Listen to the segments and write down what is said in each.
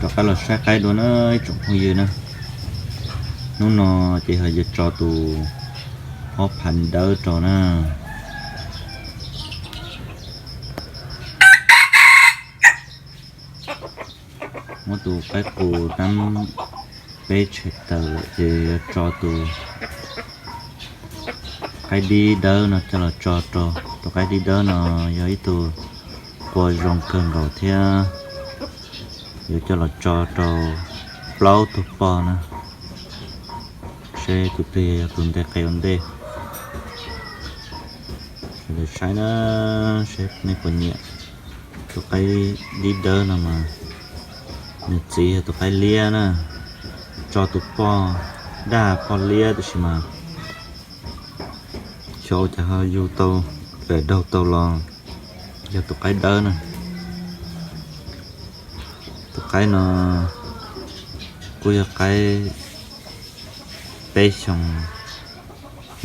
Rov qab los saib qaib dua na ib tsoom phooj ywg na. Hnub no ces ho yuav tso tus ob phav dawb rau na. Muab tus qaib qus nab peb tshem tawm lawm ces yuav tso tus qaib dib dawb no coj los tso rau. Tus qaib dib dawb no yog ib tug qua zoo kawg nkaus thiab. Yuav coj los tso rau plaub tug poj na. Seb tus twg yog tus nte qe ua ntej. Sawv daws saib na, seb nej puas nyiam. Tus qaib dib dawb no mas nws txiv yog tus qaib liab na. Tso tus poj daj poj liab tab sis mas xyov ua cas ho yug tau, pem daug tau los yog tus qaib dawb na. Tus qaib no kuj yog qaib peb xyoos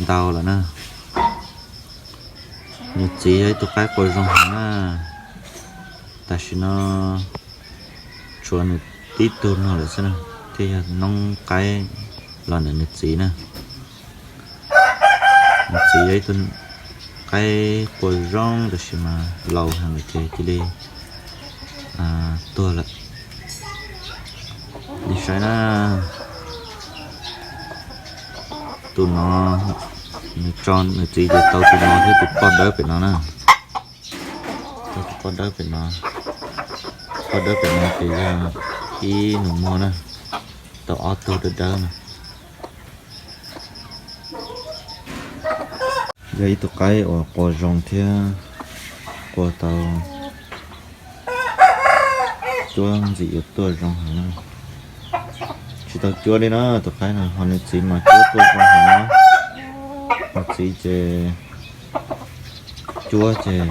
ntau lawm na. Nws txiv yog ib tug qaib qua zoo heev na. Tam sim no tshuav nws tib tug no lawm xwb na, thiaj yog noob qaib los ntawm nws txiv na. Nws txiv yog ib tug qaib qua zoo tab sis mas laus heev lawm ces cia li tuag lawm. Nej saib na, tus no nws tso nws txiv ces tau tus no thiab tus poj dawb pem no na. Tau tus poj dawb pem no, poj dawb pem no ces yog ib nus muag na, tau ob tug dawb dawb na. Yog ib tug qaib uas qua zoo thiab qua tau cuab ntxim yuav tuaj zoo heev na. Tsis tau cuab li na tus qaib no, ho nws txiv mas cuab tuaj zoo heev na. Nws txiv ces cuab ces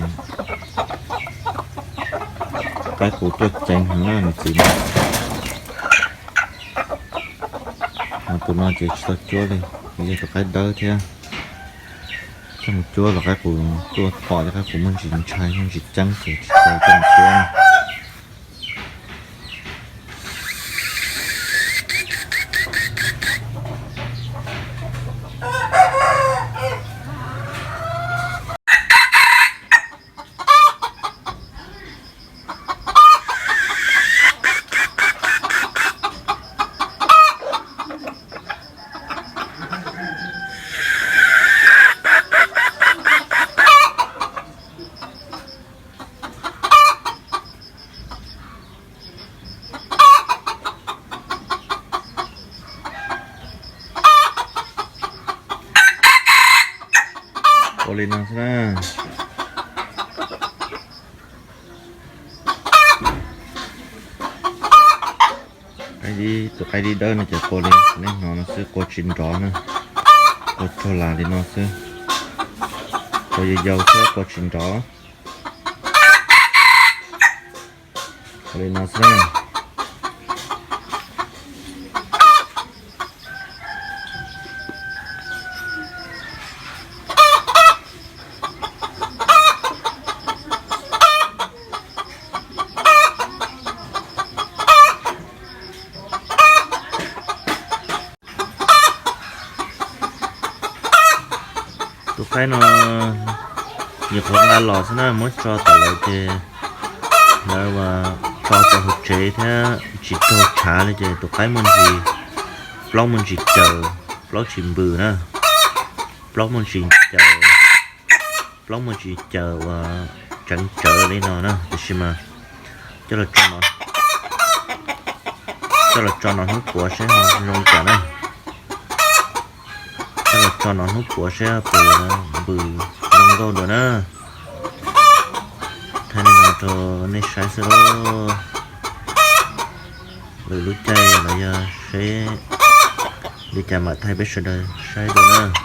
qaib qus tuaj ceev heev na nws txiv no. Ho tus no ces tsis tau cuab li, yog tus qaib dawb thiab. Coj mus cuab los qaib qus tuaj pom cov qaib qus muaj ntsis ntshai muaj ntsis ceeb ces tsis tau coj mus cuab na. Ua li no xwb na. Qaib dib, tus qaib dib dawb no ces qua li nej hnov no xwb, qua tsis nrov na. Qua tsuag las li no xwb. Qua yau yau thiab qua tsis nrov. Ua li no xwb na. Tus qaib no nyuam qhuav nqa los xwb na, muab tso tom lawv ces lawv ua tso rau hauv tsev thiab tsis raug tshav li ces tus qaib muaj ntsis, plaub muaj ntsis caws, plaub tsis npws na, plaub muaj ntsis caws, plaub muaj ntsis caws uas tseev tsawv li no na, tiam sis mas coj los tso no, coj los tso no hnub puav seb ho zoo li cas na. Coj los tso no hnub puav seb puas yuav npws zoo nkauj dua na. Thaij li no rau nej saib xwb lauj. Lwm lub caij los yog seb li cas mam thaij peb sawv daws saib dua na.